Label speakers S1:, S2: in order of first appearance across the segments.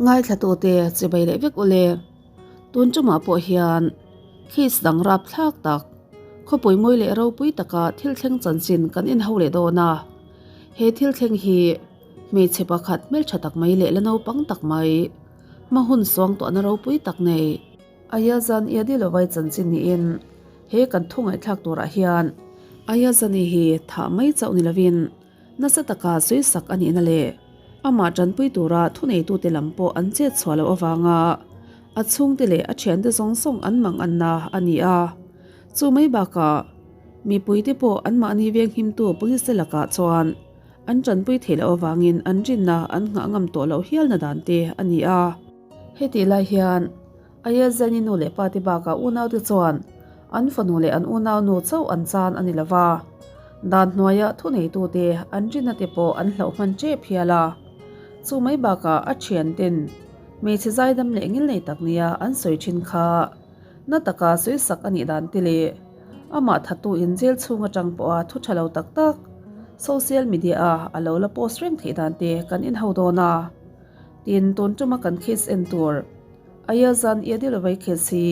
S1: Ngaithlatute chibai leh vek ule. Tun tumah pawh hian case dang rap thlak tak, khawpui mawi leh ropui taka thil thleng chanchin kan inho leh dawn a. He thil thleng hi hmeichhe pakhat hmeltha tak mai leh la naupang tak mai, hma hun suang tuahna ropui tak nei. Ayazan Yadilovai chanchin niin he kan thu ngaihthlak turah hian Ayazani hi thah mai chauh ni lovin nasa taka sawisak a nihna leh amah tanpui tura thuneitute lam pawh an chet chhuah loh avanga a chhungte leh a thiante zawng zawng an mang anna a ni a. Chu mai bakah mipuite pawh anmahni venghimtu police te lakah chuan an tanpui theih loh avangin an rinna an nghah ngam tawh loh hialna dan te a ni a. Hetih lai hian Ayazani nu leh pa te bakah unaute chuan an fanu leh an unaunu chauh an chan a ni lo va, dan hnuaia thuneitute an rinna te pawh an hlauh hman tep hial a. Chu mai bakah a thianten hmeichhe zaidam leh ngilnei tak nia an sawi thin kha na taka sawisak a nih dan te leh amah thattu in jail chhung atang pawha thu tha lo tak tak social media-a a lo la post reng theih dan te kan inho dawn a. Tin, tun tuma kan case en tur Ayazan Yadilovai case hi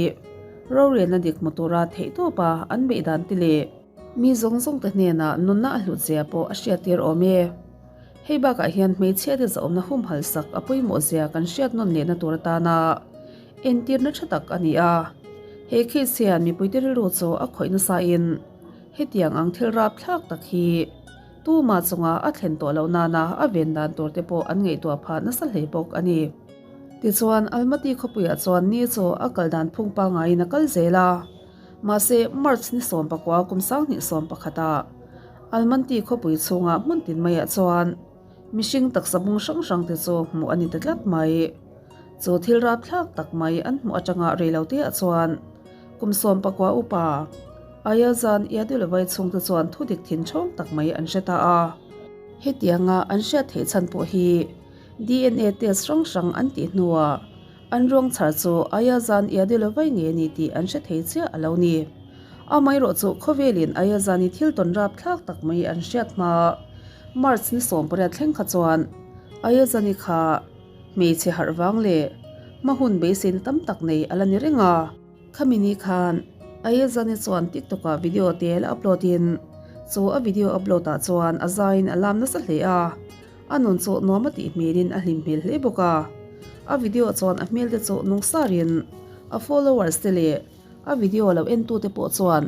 S1: rorelna dik hmu tura theihtawpa an beih dan te leh mi zawng zawng te hnenah nunna a hlut zia pawh a hriattir awm e. Hei bakah hian hmeichhia te zahawmna humhal sak a pawimawh zia kan hriat nawn lehna tur atana entirna tha tak a ni a. He case hian mipuite rilru chu a khawih nasain hetiang ang thil rapthlak tak hi Tuma chunga a thlen tawh loh nana a ven dan tur te pawh an ngaihtuah phah nasa hle bawk a ni. Tichuan, Almaty khawpuiah chuan ni chu a kal dan phung pangaiin a kal zel a. Mahse, March ni 19 kum 2011 ah Almanty khawpui chhunga hmun tin maiah chuan mihring taksa bung hrang hrang te chu hmuh a ni ta tlat mai. Chu thil rapthlak tak mai an hmuh atanga reiloteah chuan kum 19 upa, Ayazan Yadulovai chhungte chuan thudik thin ṭhawng tak mai an hre ta a. Hetianga an hriat theih chhan pawh hi DNA test hrang hrang an tih hnuah an ruang chhar chu Ayazan Yadulovai nge ni tih an hre thei chiah a lo ni. Amaherawh chu khawvelin Ayazani thil tawn rapthlak tak mai an hriat hma March ni 18 thleng kha chuan Ayazani kha hmeichhe harh vang leh hma hun beiseina tam tak nei a la ni reng a. Khami ni khan Ayezani chuan TikTok ah video te la upload in chu a video upload ah chuan a zaiin a lam nasa hle a, a nun chu nuam a tih hmelin a hlim hmel hle bawk a. A video chuan a hmel te chu nung sarin a followers te leh a video lo en tu te pawh chuan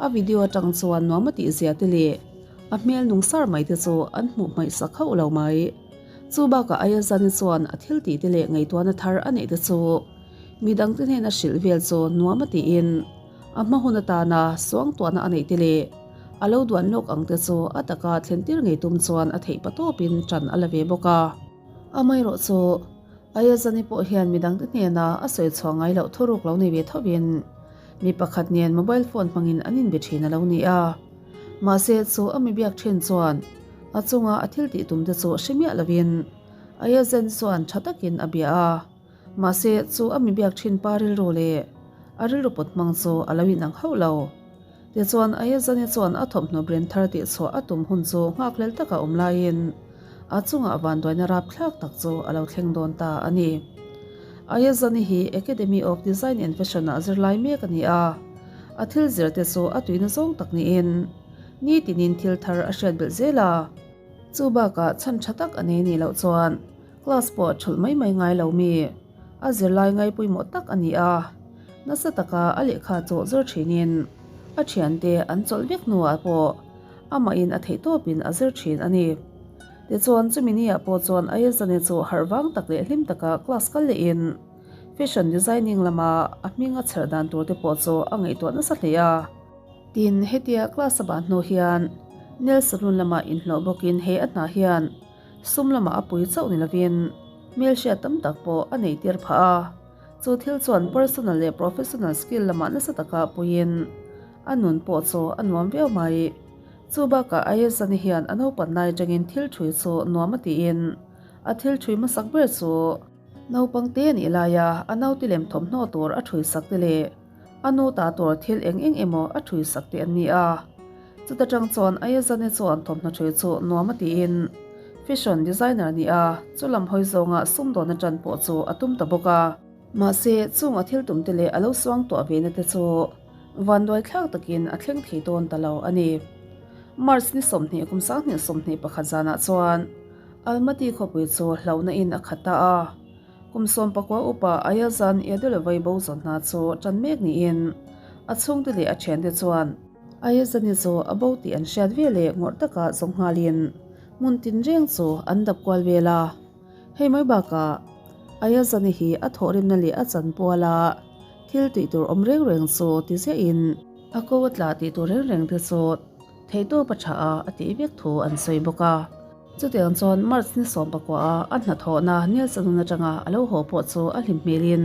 S1: a video atang chuan nuam a tih zia te leh a hmel nung sar mai te chu an hmuh hmaih sak hauh lo mai. Chu bakah Ayezani chuan a thil tih te leh ngaihtuahna thar a neih te chu Midangte hnena hrilh vel chu nuam a tiin a hma hun atana suangtuahna a neih te leh a lo duan lawk ang te chu a taka thlentir ngei tum chuan a theih patawpin ṭan a la ve bawk a. Amaherawh chu Ayazani pawh hian midangte hnena a sawi chhuah ngai loh thuruk lo nei ve thovin mi pakhat nen mobile phone hmangin an inbe ṭhin a lo ni a. Mahse chu a mi biak ṭhin chuan a chunga a thil tih tum te chu hre miah lovin Ayazani chuan ṭha takin a bia a. Mahse, chu a mi biak thin pa rilru leh a rilru pawt hmang chu a lo inang hauh lo. Tichuan, Ayazani chuan a thawmhnaw brand thar tihchhuah a tum hun chu nghakhlel taka awm laiin a chungah vanduaina rapthlak tak chu a lo thleng dawn ta a ni. Ayazani hi Academy of Design and Fashion-ah zirlai mek a ni a, a thil zir te chu a tuina zawng tak niin nitinin thil thar a hriat belh zel a. Chu bakah chhan tha tak a nei nih loh chuan Class pawh a thulh mai mai ngai lo mi? A zirlai ngai pawimawh tak a ni a, nasa taka a lehkha chawh zawr thinin a thiante an chawlh vek hnuah pawh amahin a theihtawpin a zir thin a ni. Tichuan chumi niah pawh chuan Ayazane chu harh vang tak leh hlim taka class kal lehin fashion designing lama a hming a chherh dan tur te pawh chu a ngaihtuah nasa hle a. Tin, hetia class a ban hnu hian nail salon lamah inhlawh bawkin he a hna hian Sum lamah a pui chauh ni lovin hmelhriat tam tak pawh a nei tir phah a, chu thil chuan personal leh professional skill lamah nasa taka puiin a nun pawh chu a nuam viau mai. Chu bakah Ayezani hian a naupan lai atangin thil thui chu nuam a tiin a thil thui hmasak ber chu naupang te nih laia a naute lem thawmhnaw tur a thui sak te leh a nu ta tur thil eng eng emaw a thui sak te an ni a. Chuta tang chuan Ayazani chuan thawmhnaw thui chu nuam a tiin. Fashion designer ni a, chu lam hawi zawnga sumdawn atan pawh chu a tum ta bawk a. Mahse, chung a thil tumte leh a lo suang tuah ve na te chu vanduai thlak takin a thleng thei dawn ta lo a ni. March ni 20 kum 2021 zanah chuan Almaty khawpui chu hlauhna in a khat ta a. Kum 19 upa Ayazan Yadulovai bo zawn hna chu tan mek niin a chhungte leh a thiante chuan Ayazani chu a bo tih an hriat ve leh ngawrh taka zawng nghalin hmun tinreng chu an dap kual vel a. Hei mai bakah Ayazani hi a thawhrimna leh a chanpuala thil tih tur awm reng reng chu ti ziahin a ko a tla tih tur reng reng te chu theihtawp a tha a a tih vek thu an sawi bawk a. Chutiang chuan March ni 19 a a hnathawhna Nelson atanga a lo haw pawh chu a hlim hmelin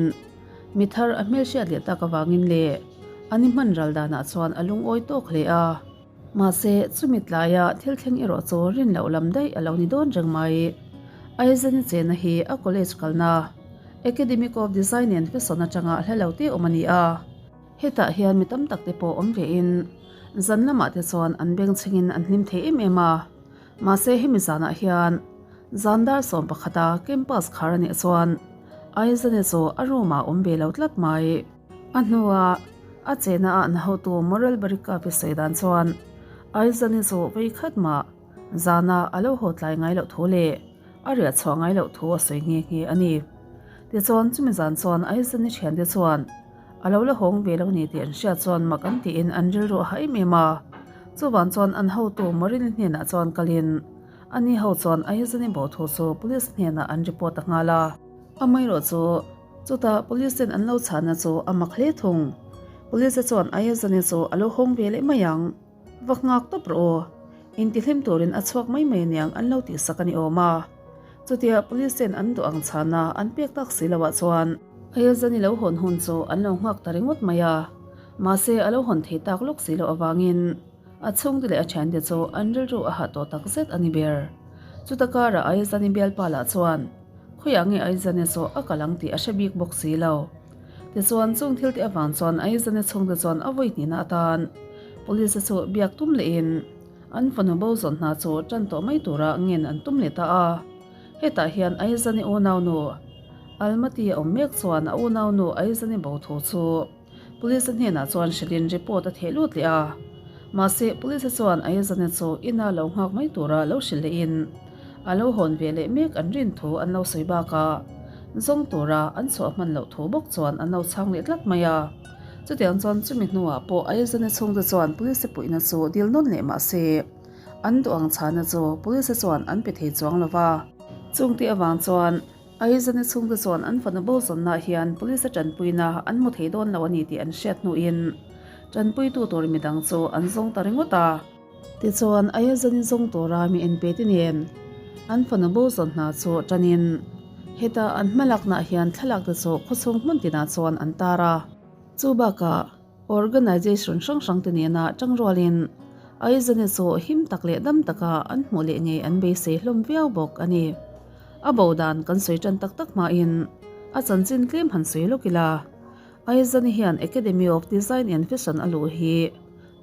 S1: mi thar a hmelhriat leh tak avangin leh a ni hman ral danah chuan a lungawi tawk hle a. Mahse, chumi tlaia thil thleng erawh chu rin loh lam daih a lo ni dawn reng mai. Aizani chena hi a college kalna Academic of Design and Fashion atanga hla lo te awm a ni a. Hetah hian mi tam tak te pawh awm vein zan lamah te chuan an bengchhengin an hlim thei em em a. Mahse hemi zanah hian zan dar 11 a campus khar a nih chuan Aizane chu a room ah awm ve lo tlat mai. A hnua a chena ah an hotu Morel Barikapi sawi dan chuan Aizane chu vei khat mah zana a lo haw tlai ngai loh thu leh a riah chhuah ngai loh thu a sawi nghe nghe a ni. Tichuan chumi zan chuan Aizane thiante chuan A lo la hawng ve lo ni tih an hriat chuan mak an tiin an rilru a ha em em a. Chuvang chuan an hotu Marini hnenah chuan kalin ani ho chuan Ayazani bo thu chu police hnenah an report ta nghal a. Amaherawh chu chutah police ten an lo chhahna chu a mak hle thung. Police te chuan Ayazani chu a lo hawng ve leh mai ang. Va nghak tawp rawh aw. Intihlim turin a chhuak mai mai aniang an lo tihsak a ni awm a. Chutia police ten an duh ang chhana an pek tak si loah chuan Ailzani lo hawn hun chu an lo nghak ta ringawt mai a. Mahse a lo hawn thei tak lawk si loh avangin a chhungte leh a thiante chu an rilru a hah tawh tak zet a ni ber. Chuta karah Ailzani bialpa lah chuan khawiah nge Ailzani chu a kal ang tih a hre bik bawk si lo. Tichuan chung thil te avang chuan Aizane chhungte chuan a vawi hnihna atan Police te chu biak tum lehin an fanu bo zawn hna chu tan tawh mai tura ngen an tum leh ta a. Hetah hian Aizane unaunu Almaty a awm mek chuan a unaunu Aizane bo thu chu Police te hnenah chuan hrilhin report a theh lut leh a. Mahse Police te chuan Aizane chu ina lo nghak mai tura lo hrilh lehin a lo hawn ve leh mek an rin thu an lo sawi bakah zawng tura an chhuah hman loh thu bawk chuan an lo chhang leh tlat mai a. Chutiang chuan chumi hnuah pawh Aizane chhungte chuan police te puihna chu dil nawn leh mah se an duh ang chhana chu police te chuan an pe thei chuang lo va. Chungte avang chuan Aizane chhungte chuan an fanu bo zawnnaah hian police te tanpuina an hmu thei dawn lo a ni tih an hriat hnuin tanpuitu tur midang chu an zawng ta ringawt a. Tichuan, Ayazani zawng tura mi enpe te nen an fanu bo zawn hna chu tanin heta an hmalaknaah hian thlalak te chu khawchhung hmun tinah chuan an tar a. Chu bakah organisation hrang hrang te nena tangrualin Ayazani chu him tak leh dam taka an hmuh leh ngei an beisei hlawm viau bawk a ni. A bo dan kan sawi tan tak tak hmain a chanchin tlem han sawi lawk ila, Ayazani hian Academy of Design and Fashion a luh hi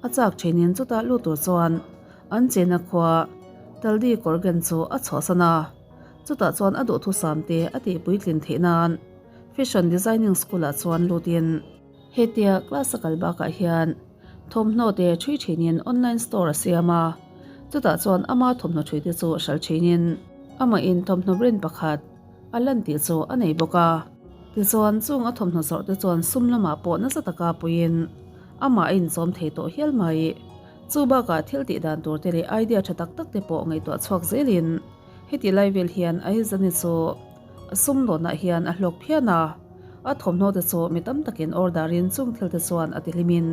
S1: A chak thenin chutah lut tur chuan an chena khua Taldi Korgen chu a chhuahsan a, chutah chuan a duhthusam te a tih puitlin theih nan Fashion Designing School ah chuan lutin hetia class a kal bakah hian thawmhnaw te thui thinin online store a siam a, chutah chuan ama thawmhnaw thui te chu hral thinin amah in thawmhnaw brand pakhat a lan tih chu a nei bawk a. Tichuan chung a thawmhnaw zawrh te chuan sum lamah pawh nasa taka puiin Amah a inchawm thei tawh hial mai. Chu bakah thil tih dan tur te leh idea tha tak tak te pawh ngaihtuah chhuak zelin heti lai vel hian Aizani chu sumdawnah hian a hlawk phian a, a thawmhnaw te chu mi tam takin order in chung thil te chuan a ti hlimin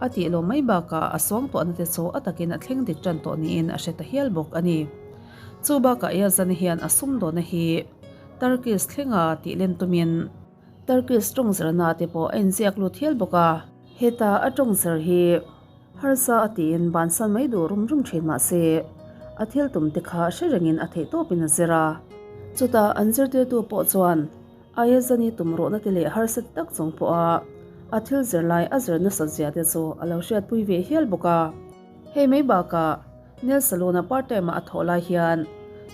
S1: a tih lo mai bakah a suangtuahna te chu a takin a thleng dik tan tawh niin a hre ta hial bawk a ni. Chu bakah Aizani hian a sumdawnna hi Turkish thlenga tih len tumin Turkish tawng zirna te pawh a inziak lut hial bawk a. Heta a tawng zir hi harsa a tiin bansan mai duh rum rum thin mah se, a thil tum te kha hre rengin a theih tawpin a zir a. Chutah an zirtirtu pawh chuan Ayazani tum rawhna te leh harsa ti tak chung pawha a thil zir lai a zir nasat zia te chu a lo hriatpui ve hial bawk a. Hei mai bakah Nail Salon-a part time-a a thawh lai hian.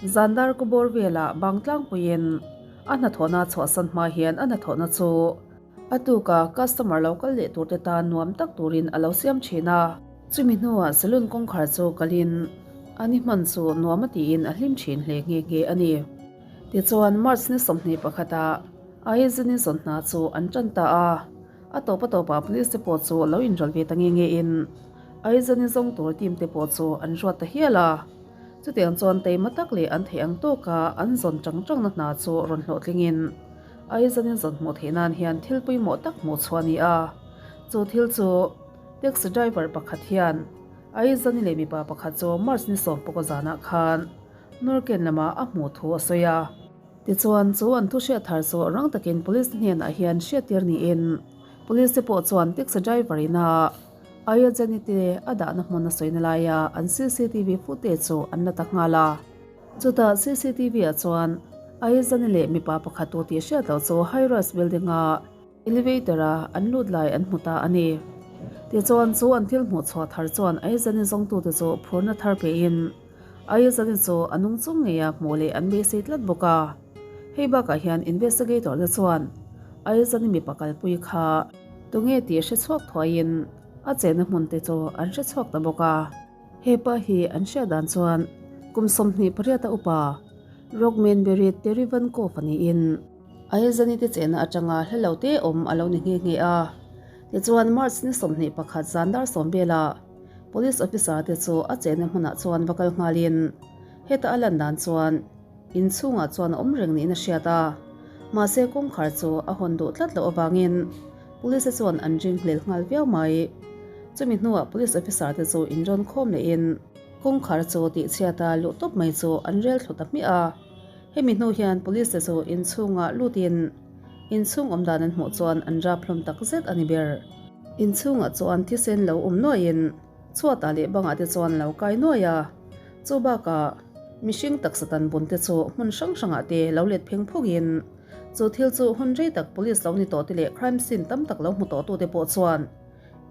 S1: Zan dar kaw bawr velah bang tlangpuiin a hnathawhna chhuahsan hma hian a hnathawhna chu a tuka customer lo kal leh turte tan nuam tak turin a lo siam thin a. Chumi hnuah saloon kawngkhar chu kalin a ni hman chu nuam a tiin a hlim thin hle nghe nghe a ni. Tichuan March ni 21 ah Aizawni zawn hna chu an tan ta a, a tawp a tawpah police te pawh chu lo inrawlh ve ta nghe nghe in Aizawni zawng tur team te pawh chu an ruat ta hial a. Chutiang chuan teima tak leh an theih ang tawka an zawn tang tangna hna chu rawn hlawhtlingin Aizawni zawn hmuh theih nan hian thil pawimawh tak hmuh chhuah a ni a. Chu thil chu taxi driver pakhat hian Aizawni leh mipa pakhat chu March ni 10 zanah khan Norken lamah a hmuh thu a sawi a. Tichuan, chu an thu hriat thar chu rang takin police te hnenah hian hriattir niin police te pawh chuan taxi driver ina Ayajani te a dahna hmun a sawina laia an cctv footage chu an la ta nghal a. Chutah cctv ah chuan Ayajani leh mipa pakhat tu tih hriat loh chu high rise building a elevator a an lut lai an hmu ta a ni. Tichuan, chu an thil hmuh chhuah thar chuan Ayajani zawngtute chu phurna thar pein Aizawni chu a nung chung ngeia hmuh leh an beisei tlat bawk a. Hei bakah hian investigator te chuan Aizawni mipa kalpui kha tunge tih hre chhuak thuaiin a chenna hmun te chu an hre chhuak ta bawk a. Hepa hi an hriat dan chuan kum 28 a upa Rockman Berit Terivankov a niin Aizawni te chenna atanga hla lo te awm a lo ni nghe nghe a. Tichuan March ni 21 zan dar 10 velah Police officer te chu a chenna hmunah chuan va kal nghalin heta a lan dan chuan inchhungah chuan a awm reng niin a hriat a, mahse kawngkhar chu a hawn duh tlat loh avangin police te chuan an ring hlel nghal viau mai. Chumi hnuah police officer te chu inrawn khawm lehin kawngkhar chu tihchhiata luh tawp mai chu an rel thlu ta hmiah a. Hemi hnu hian police te chu inchhungah lutin inchhung awm dan an hmuh chuan an rap hlawm takzet a ni ber. Inchhungah chuan thisen lo awm nuaiin chhuatah leh bangah te chuan lo kai nuai a, chu bakah mihring taksa tan bun te chu hmun hrang hrangah te lo let pheng phungin chu thil chu hun rei tak police lo ni tawh te leh crime scene tam tak lo hmu tawh tute pawh chuan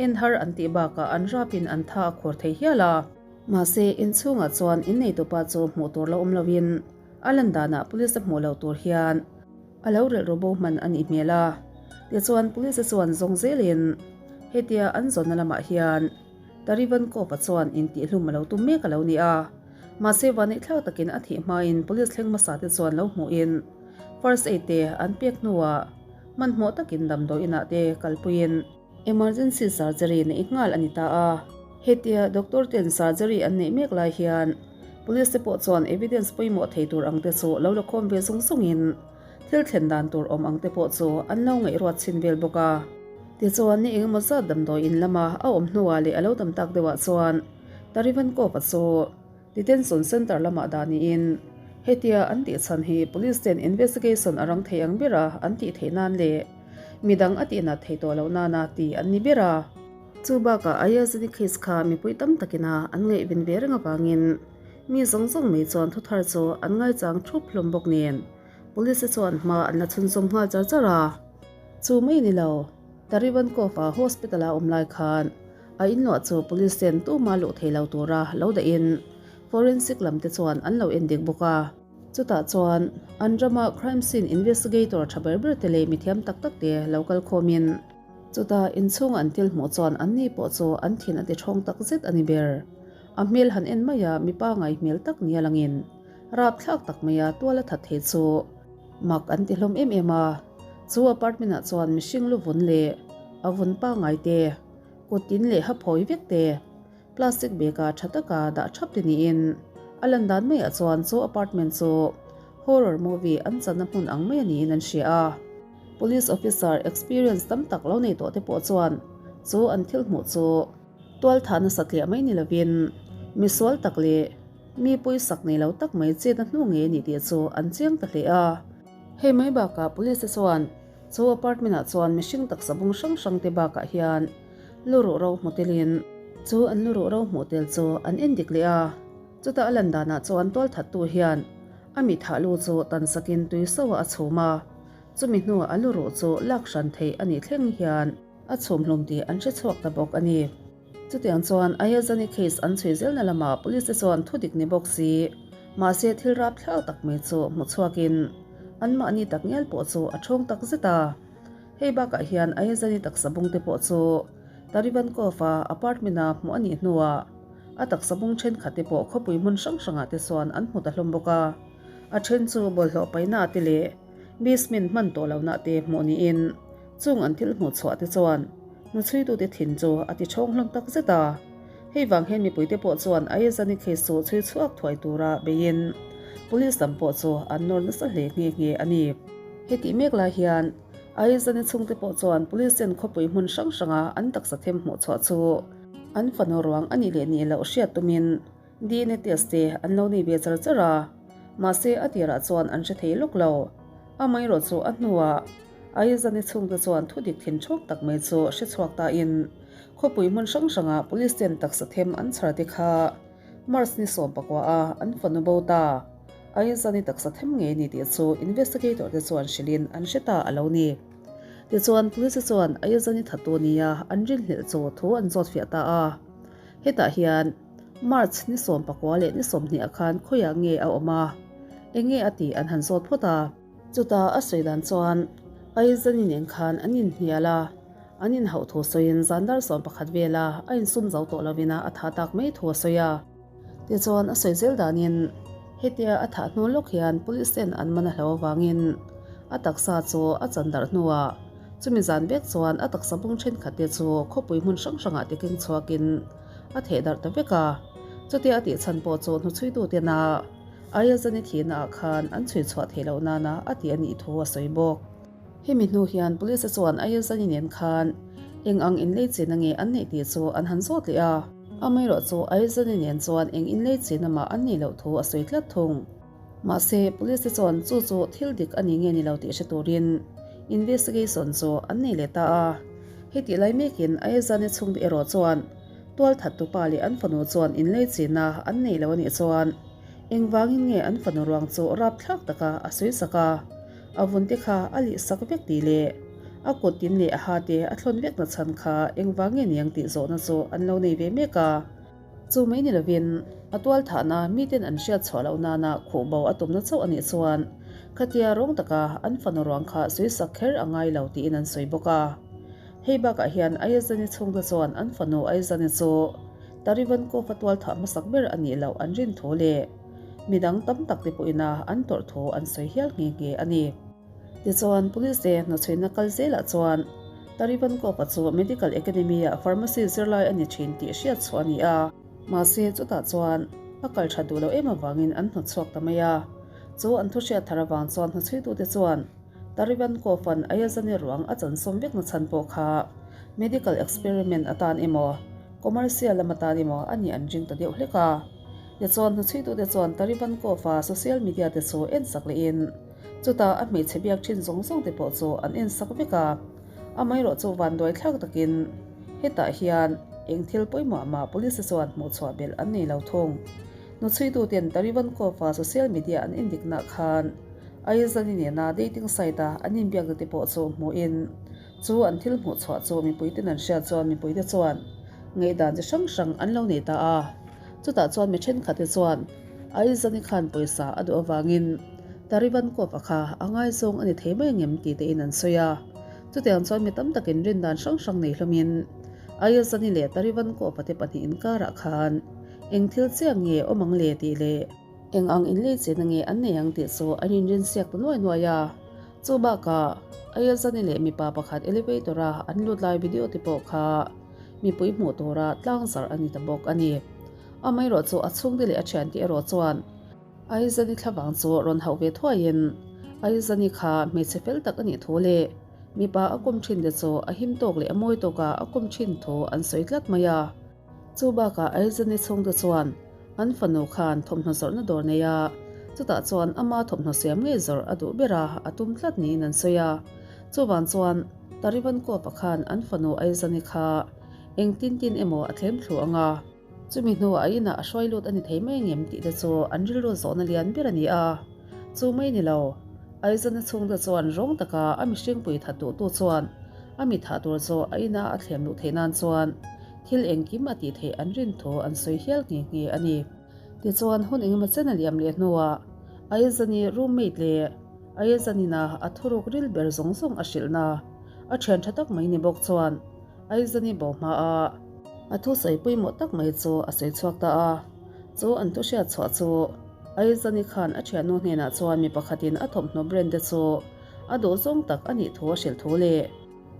S1: en har an tih bakah an rapin an tha a khur thei hial a. Mahse inchhungah chuan inneitupa chu hmuh tur lo awm loin a lan danah police a hmuh loh tur hian A lo relh ru bo hman a nih hmel a, tichuan police te chuan zawng zelin hetia an zawnna lamah hian Tarivankov-a chuan intihhlum a lo tum mek a lo ni a, mahse vaneihthlak takin a thih hmain police thleng hmasa te chuan lo hmuhin first aid te an pek hnuah hmanhmawh takin damdawi inah te kalpuiin emergency surgery neih nghal a ni ta a. Hetia doctor ten surgery an neih mek lai hian police te pawh chuan evidence pawimawh thei tur ang te chu lo la khawm ve zung zungin thil thlen dan tur awm ang te pawh chu an lo ngaihruat chhin vel bawk a. Tichuan ni engemaw zat damdawi in lama a awm hnuah leh a lo dam tak deuhah chuan Tarivankova chu Detention Centre lamah dah niin hetia an tih chhan hi police ten investigation a rang thei ang bera an tih theih nan leh midang a tihnat theih tawh loh nana ti an ni ber a. Chu bakah Ayazini case kha mipui tam takina an ngaihven ve reng avangin mi zawng zawng mai chuan thuthar chu an ngaichang thup hlawm bawk nen police te chuan hma an la chhunzawm nghal char char a. Chu mai ni lo, Tarivankov-a hospital-a awm lai khan a inluah chu police ten tuma luh thei lo tura lo dahin forensic lam te chuan an lo endik bawk a. Chutah chuan an rama crime scene investigator tha ber ber te leh mithiam tak tak te lo kal khawmin, Chutah inchhunga an thil hmuh chuan anni pawh chu an thin a ti ṭhawng tak zet a ni ber. A hmel han en mai a, mipa ngai hmel tak nia langin rapthlak tak maia tual a that thei chu mak an ti hlawm em em a. Chu apartment ah chuan mihring lu vun leh a vun pangngai te, kut tin leh ha phawi vek te, plastic bag ah tha taka dah thap te niin a lan dan maiah chuan chu apartment chu horror movie an channa hmun ang mai a niin an hria a. Police officer experience tam tak lo nei tawh te pawh chuan chu an thil hmuh chu tual thah nasa tliah mai ni lovin misual tak leh mi pawisak nei lo tak mai chetna hnu ngei a ni tih chu an chiang ta hle a. Hei mai bakah police te chuan chu apartment ah chuan mihring taksa bung hrang hrang te bakah hian lu ruh ro hmu telin chu an lu ruh ro hmuh tel chu an en dik leh a, chutah a lan danah chuan tual thattu hian a mi thah lu chu tan sakin tui sauh a chhum a. Chumi hnuah a lu ruh chu lak hran theih a nih thleng hian a chhum hlum tih an hre chhuak ta bawk a ni. Chutiang chuan Ayazani case an chhui zelna lamah police te chuan thu dik ni bawk si. Mahse thil rapthlak tak mai chu hmu chhuakin anmahni tak ngial pawh chu a ṭhawng tak zet a. Hei bakah hian Ayezani taksa bung te pawh chu Tarivankov-a apartment-a hmuh a nih hnuah a taksa bung thenkhat te pawh khawpui hmun hrang hrangah te chuan an hmu ta hlawm bawk a. A then chu bawlhhlawh paihnaah te leh basement hman tawh lohnaah te hmuh niin chung an thil hmuh chhuah te chuan hnuchhuitute thin chu a ti ṭhawng hlawm tak zet a. Hei vang hian mipuite pawh chuan Ayezani case chu chhui chhuak thuai tura beiin police lam pawh chu an nawr nasa hle nghe nghe a ni. Hetih mek lai hian Ayezani chhungte pawh chuan police ten khawpui hmun hrang hranga an taksa them hmuh chhuah chu an fanu ruang a nih leh nih loh hriat tumin DNA test te an lo nei ve char char a, mahse a tirah chuan an hre thei lawk lo. Amaherawh chu a hnuah Ayezani chhungte chuan thudik thin thawk tak mai chu hre chhuak tain Khawpui hmun hrang hrangah police ten taksa them an chhar te kha March ni 14 a an fanu bo ta. Aizani taksa them ngei ni tih chu investigator te chuan hrilhin an hre ta a lo ni. Tichuan police te chuan Aizani thattu nia an rinhlelh chu thu an zawt fiah ta a. Hetah hian March ni 14 leh ni 20 ah khan khawiah nge a awm a, enge a tih an han zawt phawt a. Chutah a sawi dan chuan Aizani nen khan an inhnial a. An inhauh thu sawiin zan dar 11 vela a insum zo tawh lovin a tha tak mai thu a sawi a. Tichuan a sawi zel danin hetia a thah hnu lawk hian police ten an man a hlo avangin a taksa chu a chan darh hnuah chumi zan vek chuan a taksa bung thenkhat te chu khawpui hmun hrang hrangah te keng chhuakin a theh darh ta vek a. Chutia a tih chhan pawh chu hnuchhuitu tena Ayazani thihna ah khan an chhui chhuah theih loh nana a tih a nih thu a sawi bawk. Hemi hnu hian Police chuan Ayazani nen khan eng ang inlei chena nge an neih tih chu an han zawt leh a. Amaherawh chu Ayazani nen chuan eng inlei chena mah an neih loh thu a sawi tlat thung. Mahse, Police chuan chu chu thil dik a ni nge ni lo tih hre turin investigation chu an nei leh ta a. Hetih lai mekin Ayazani chhungte erawh chuan tualthat tupa leh an fanu chuan inlei chena an nei lo a nih chuan engvangin nge an fanu ruang chu rapthlak taka a sawi sak a. A vun te kha a lih sak vek tih leh a kut tin leh a ha te a thlawn vek na chhan kha engvang nge niang tih zawhna chu an lo nei ve mek a. Chu mai ni lovin a tual thahna miten an hriat chhuah loh nana khuh bo a tumna chauh a nih chuan khatia rawng taka an fanu ruang kha sawi sak kher a ngai lo tiin an sawi bawk a. Hei bakah hian Ayazani chhungte chuan an fanu Ayazani chu Tarivankov a tual thah hmasak ber a nih loh an rin thu leh Midang tam tak te pawhin a an tawrh thu an sawi hial nghe nghe a ni. Tichuan, Police te hnawchhuina kal zelah chuan Tarivankov-a chu Medical Academy-ah Pharmacy zirlai a ni thin tih hriat chhuah a ni a. Mahse, chutah chuan a kal tha duh lo em avangin an hnawtchhuak ta mai a. Chu an thu hriat thar avang chuan hnawchhuitute chuan Tarivankov-a'n Ayazani ruang a chansawm vek nachhan pawh kha medical experiment atan emaw, commercial lam atan emaw a nih an ring ta deuh hlek a. Tichuan, hnuchhuitute chuan Tarivankov-a social media te chu en sak lehin, chutah a hmeichhe biak thin zawng zawng te pawh chu an en sak vek a. Amaherawh chu vanduai thlak takin hetah hian eng thil pawimawh mah police te chuan hmuhchhuah belh an nei lo thung. Hnuchhuituten Tarivankov-a social media an endiknaah khan Aizani nena dating site-a an inbiakna te pawh chu hmuhin, chu an thil hmuhchhuah chu mipuiten an hriat chuan mipuite chuan ngaihdan chi hrang hrang an lo nei ta a. Chutah chuan mi thenkhatte chuan Aizani khan pawisa a duh avangin Tarivankov-a kha a ngaizawng a ni thei mai angem tih tein an sawi a. Chutiang chuan mi tam takin rindan hrang hrang nei hlawmin Aizani leh Tarivankov-a te pahnih inkarah khan eng thil chiang nge awm ang le tih leh eng ang inlei chena nge an nei ang tih chu an inrinsiak ta nuai nuai a. Chu bakah Aizani leh mipa pakhat elevator-a an lut lai video te pawh kha mipui hmuh tura tlang zarh a ni ta bawk a ni. Amaherawh chu a chhungte leh a thiante erawh chuan Aizani thlavang chu rawn hauh ve thuaiin Aizani kha hmeichhe fel tak a nih thu leh mipa a kawm thin te chu a him tawk leh a mawi tawka a kawm thin thu an sawi tlat mai a. Chu bakah Aizani chhungte chuan an fanu khan thawmhnaw zawrhna dawr nei a, chutah chuan ama thawmhnaw siam ngei zawrh a duh ber a, a tum tlat niin an sawi a. Chuvang chuan Tarivankova khan an fanu Aizani kha engtin tin emaw a thlem thlu ang a, chumi hnuah a inah a hruai lut a ni thei mai ngem tih te chu an rilru zawhna lian ber a ni a. Chu mai ni lo, Aizani chhungte chuan rawng taka a mihringpui that duhtu chuan a mi thah tur chu a ina a thlem luh theih nan chuan thil engkim a tih theih an rin thu an sawi hial nghe nghe a ni. Tichuan hun engemaw chen a liam leh hnuah Ayezani roommate leh Ayezanina a thuruk ril ber zawng zawng a hrilhna a thian tha tak mai ni bawk chuan Ayezani bo hmaa a thusawi pawimawh tak mai chu a sawi chhuak ta a. Chu an thu hriat chhuah chu Ayezani khan a thiannu hnenah chuan mi pakhatin a thawmhnaw brand te chu a duh zawng tak a nih thu a hrilh thu leh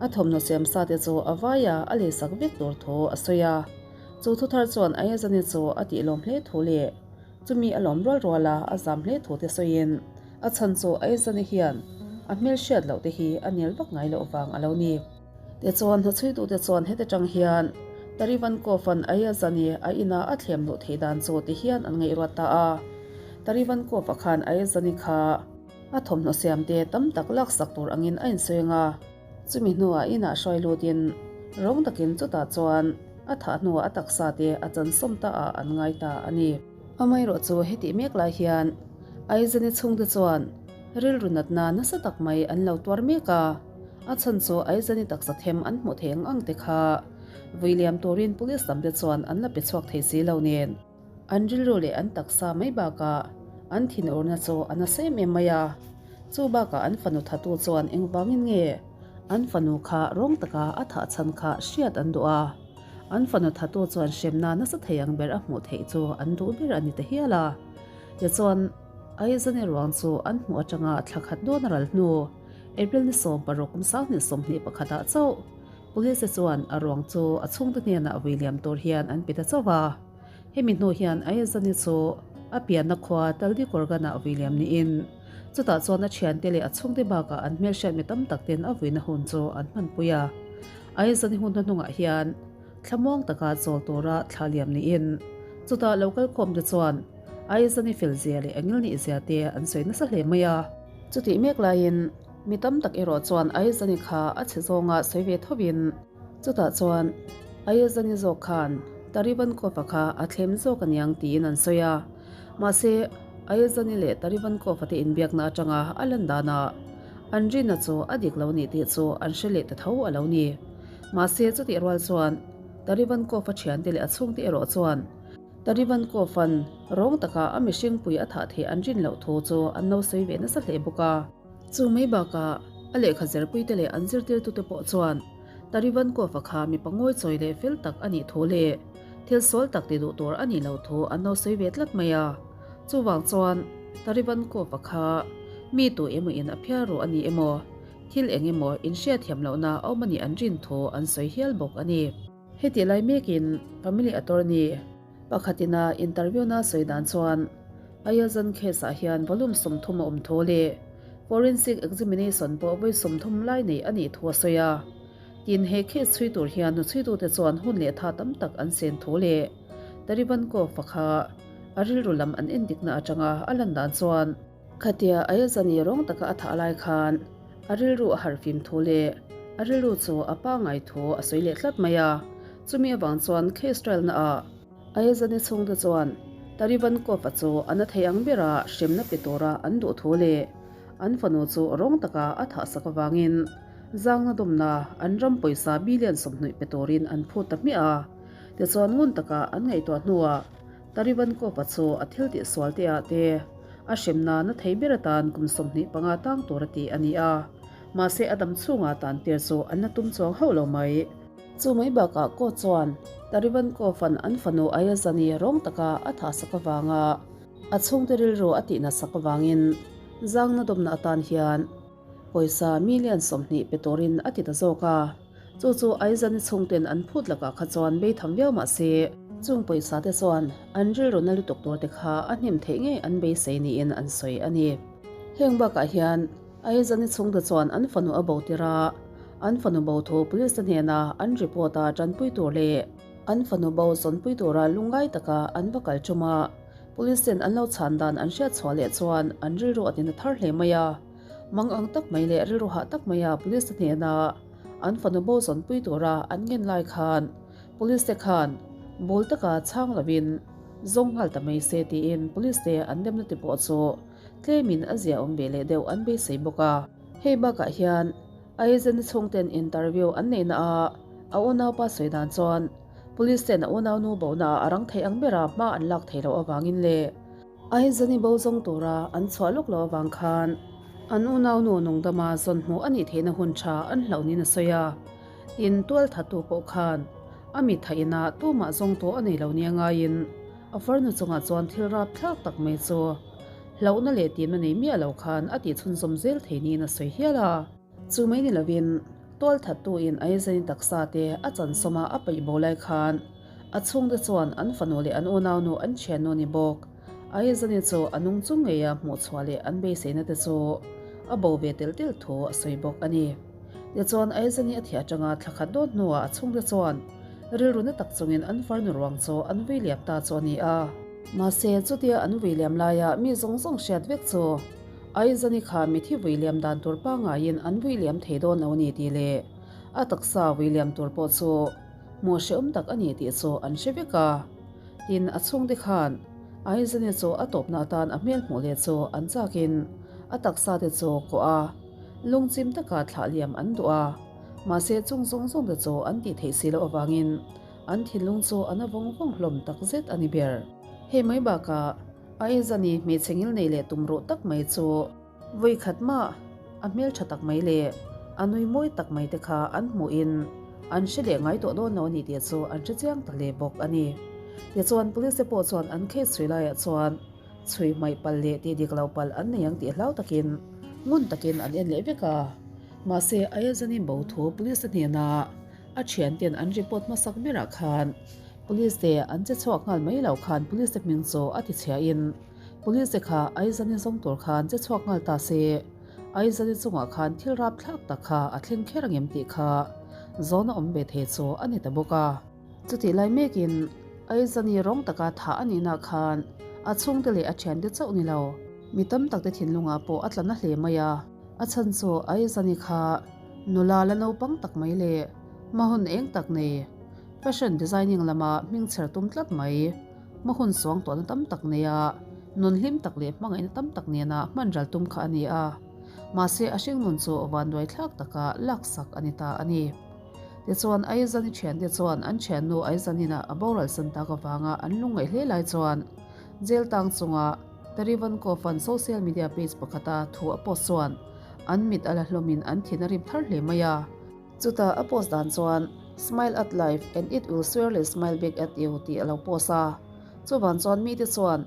S1: a thawmhnaw siam sa te chu a vaia a leisak vek tur thu a sawi a. Chu thuthar chuan Ayezani chu a tih lawm hle thu leh chumi a lawm rual rual a, a zam hle thu te sawiin a chhan chu Ayezani hian a hmel hriat loh te hi a nel vak ngai loh vang a lo ni. Tichuan hnachuitute chuan heti tang hian Tarivankova'n Ayezani a ina a thlem luh theih dan chu ti hian an ngaihruat ta a. Tarivankova khan Ayezani kha a thawmhnaw siamte tam tak laksak tur angin a insawi ang a. Chumi hnuah inah hruai lutin rawng takin chutah chuan a thah hnuah a taksa te a chansawm ta ah an ngai ta a ni. Amaherawh chu hetih mek lai hian Aizani chhungte chuan rilru natna nasa tak mai an lo tuar mek a, a chhan chu Aizani taksa them an hmuh theih ang ang te kha vui liam turin police lam te chuan an la pe chhuak thei si lo nen. An rilru leh an taksa mai bakah an thinurna chu a nasa em em mai a, chu bakah an fanu thatu chuan engvangin nge an fanu kha rawng taka a thah chhan kha hriat an duh a, an fanu thatu chuan hremna nasa thei ang ber a hmuh theih chu an duh ber a ni ta hial a. Tichuan, Aizawni ruang chu an hmuh atanga thla khat dawn a ral hnu, April ni 16 kum 2021 ah chauh Police te chuan a ruang chu a chhungte hnenah vui liam tur hian an pe ta chauh a. Hemi hnu hian Ayazani chu a pianna khua Taldi Korgan-ah vui liam niin chutah chuan a thiante leh a chhungte bakah an hmelhriat mi tam tak ten a vuina hun chu an hmanpui a. Ayazani hun hnuhnungah hian thlamuang taka chawl tura thla liam niin chutah lo kalkhawm te chuan Ayazani fel zia leh a ngilnih zia te an sawi nasa hle mai a. Chutih mek laiin Mi tam tak erawh chuan Ayezani kha a chhe zawnga sawi ve thovin, chutah chuan Ayezani zawk khan Tarivankova kha a thlem zawk aniang tiin an sawi a. Mahse, Ayezani leh Tarivankova te inbiakna atanga a lan danah an rinna chu a dik lo nih tih chu an hre leh ta tho a lo ni. Mahse, chutih rual chuan Tarivankova thiante leh a chhungte erawh chuan Tarivankova'n rawng taka a mihringpui a thah theih an rin loh thu chu an lo sawi ve nasa hle bawk a. Chu mai bakah a lehkha zirpuite leh an zirtirtute pawh chuan Tarivankova kha mipa ngawichawi leh fel tak a nih thu leh thil sual tak ti duh tur a nih loh thu an lo sawi ve tlat mai a. Chuvang chuan Tarivankova kha mi tu emaw in a phiar ru a ni emaw, thil eng emaw inhriatthiam lohna a awm a nih an rin thu an sawi hial bawk a ni. Heti lai mekin family attorney pakhatin a interview na sawi dan chuan Ayazan case ah hian volume 30 a awm thu leh forensic examination pawh vawi 30 lai nei a nih thu a sawi a. Tin, he case chhui tur hian hnuchhuitute chuan hun leh tha tam tak an sen thu leh Tarivankov a kha a rilru lam an endikna atanga a lan dan chuan Khatia Ayazani rawng taka a thah lai khan a rilru a harhfim thu leh a rilru chu a pangai thu a sawi leh tlat mai a, chumi avang chuan case trial na ah Ayazani chhungte chuan Tarivankov-a chu a na thei ang bera hremna pe tura an duh thu leh an fanu chu rawng taka a thah sak avangin zangna dawmna an ram pawisa billion 20 pe turin an phut ta hmiah a, tichuan ngun taka an ngaihtuah hnuah Tarivankov-a chu a thil tih sual te ah te a hremna na thei ber atan kum 25 tang tur a ti a ni a, mahse a dam chhunga tan tir chu an la tum chuang hauh lo mai. Chu mai bakah court chuan Tarivankov-a'n an fanu Ayazani rawng taka a thahsak avanga a chhungte rilru a tihnasak avangin zangna dawmna atan hian Pawisa million 20 pe turin a ti ta zawk a, chu chu Aizani chhungten an phut lakah kha chuan bei tham viau mah se, chung pawisa te chuan an rilru na lutuk tur te kha a hnim theih ngei an beisei niin an sawi a ni. Heng bakah hian Aizani chhungte chuan an fanu a bo tir a, an fanu bo thu police te hnena an report a tanpui tur leh an fanu bo zawnpui tura lungngai taka an va kal tum a, police ten an lo chhan dan an hriat chhuah leh chuan an rilru a ti na thar hle mai a. Mang ang tak mai leh rilru hah tak maia police te hnena an fanu bo zawnpui tura an ngen lai khan police te khan bul taka chhang lovin zawng nghal ta mai se tiin police te an demna te pawh chu tlemin a zia awm ve leh deuh an beisei bawk a. Hei bakah hian Aizen chhungten interview an neihna a a unaupa sawi dan chuan. Police ten a unaunu bona ah a rang thei ang bera hma an lak thei loh avangin leh Aizani bo zawng tura an chhuah lawk loh avang khan an unaunu nungdama zawn hmuh a nih theihna hun tha an hlauh niin a sawi a. Tin, tualthattu pawh khan a mi tha inah tumah zawng tawh a nei lo nia ngaiin a farnu chungah chuan thil rapthlak tak mai chu hlauhna leh timna nei miah lo khan a tih chhunzawm zel thei niin a sawi hial a. Chu mai ni lovin tualthattuin Aizani taksa te a chansawma a paih bo lai khan A chhungte chuan an fanu leh an unaunu an thiannu ni bawk. Aizani chu a nung chung ngeia hmuh chhuah leh an beiseina te chu a bo ve telh telh thu a sawi bawk a ni. Tichuan Aizani a thiah atanga thla khat dawn hnuah a chhungte chuan rilru na tak chungin an farnu ruang chu an vui liam ta chu a ni a. Mahse chutia an vui liam laia mi zawng zawng hriat vek chu Aizani kha mithi vui liam dan tur pangaiin an vui liam thei dawn lo a ni tih leh a taksa vui liam tur pawh chu Hmuh hrehawm tak a ni tih chu an hre vek a. Tin, a chhungte khan Aizani chu a tawpna atan a hmel hmuh leh chu an chakin a taksa te chu kawh a, lungchim taka thlah liam an duh a. Mahse, chung zawng zawng te chu an tih theih si loh avangin an thinlung chu a na vawng vawng hlawm tak zet a ni ber. Hei mai bakah Aizani hmeichhe ngilnei leh tumruh tak mai chu, Vawi khat mah a hmel tha tak mai leh a nui mawi tak mai te kha an hmuhin an hre leh ngai tawh dawn lo a ni tih chu an hre chiang ta hle bawk a ni. Tichuan Police te pawh chuan an case chhui laiah chuan chhui hmaih palh leh tih dik lo palh an nei ang tih hlau takin ngun takin an en leh vek a. Mahse Ayazani bo thu Police te hnena a thianten an report hmasak berah khan Police te an che chhuak nghal mai lo khan Police te hming chu a ti chhiahin Police te kha Aizani zawng tur khan che chhuak nghal ta se, Aizani chungah khan thil rapthlak tak kha a thleng kher angem tih kha zawna awm ve thei chu a ni ta bawk a. Chutih lai mekin Aizani rawng taka thah a nihna khan a chhungte leh a thiante chauh ni lo, mi tam takte thinlungah pawh a tla na hle mai a. A chhan chu Aizani kha nula la naupang tak mai leh hmahun eng tak nei, fashion designing lama hmingchher tum tlat mai, Hma hun suang tawhna tam tak nei a, nun hlim tak leh hmangaihna tam tak nena hman ral tum kha a ni a. Mahse, a hringnun chu vanduai thlak taka laksak a ni ta a ni. Tichuan, Aizani thiante chuan an thiannu Aizanina a boral san tak avanga an lungngaih hle lai chuan jail tang chunga Tarivankov-a'n social media page pakhata thu a post chuan an mit a la hlawmin an thin a rim thar hle mai a. Chutah a post dan chuan Smile at life and it will surely smile back at you tih a lo post a. Chuvan chuan mite chuan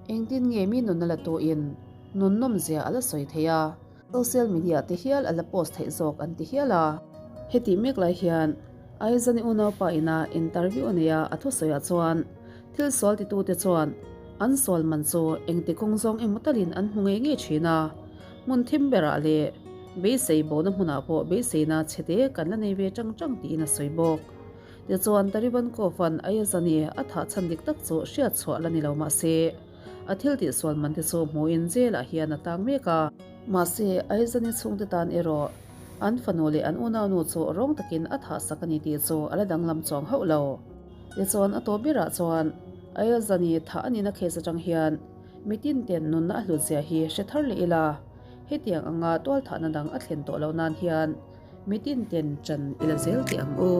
S1: engtin nge mi nunna la tuin nun nawmzia a la sawi thei a, social media te hial a la post theih zawk an ti hial a. Hetih mek lai hian Aizani unaupa ina interview a nei a, a thusawiah chuan thil sual titute chuan an sual man chu engti kawng zawng emaw talin an hmu ngei ngei thin a. Hmun thim berah leh beisei bona hmunah pawh beiseina chhete kan la nei ve tang tang tiin a sawi bawk. Tichuan Tarivankov-a'n Ayazani a thah chhan dik tak chu hriat chhuah la ni lo mahse, a thil tihsual man te chu hmuhin jail-ah hian a tang mek a. Mahse, Ayazani chhungte tan erawh an fanu leh an unaunu chu rawng takin a thah sak a ni tih chu a la danglam chuang hauh lo. Tichuan a tawp berah chuan Ayazani thah a nihna case atang hian Mitin ten nunna a hlut zia hi hre thar leh ila, hetiang anga tualthahna dang a thlen tawh loh nan hian mitin ten ṭan i la zel teh ang u.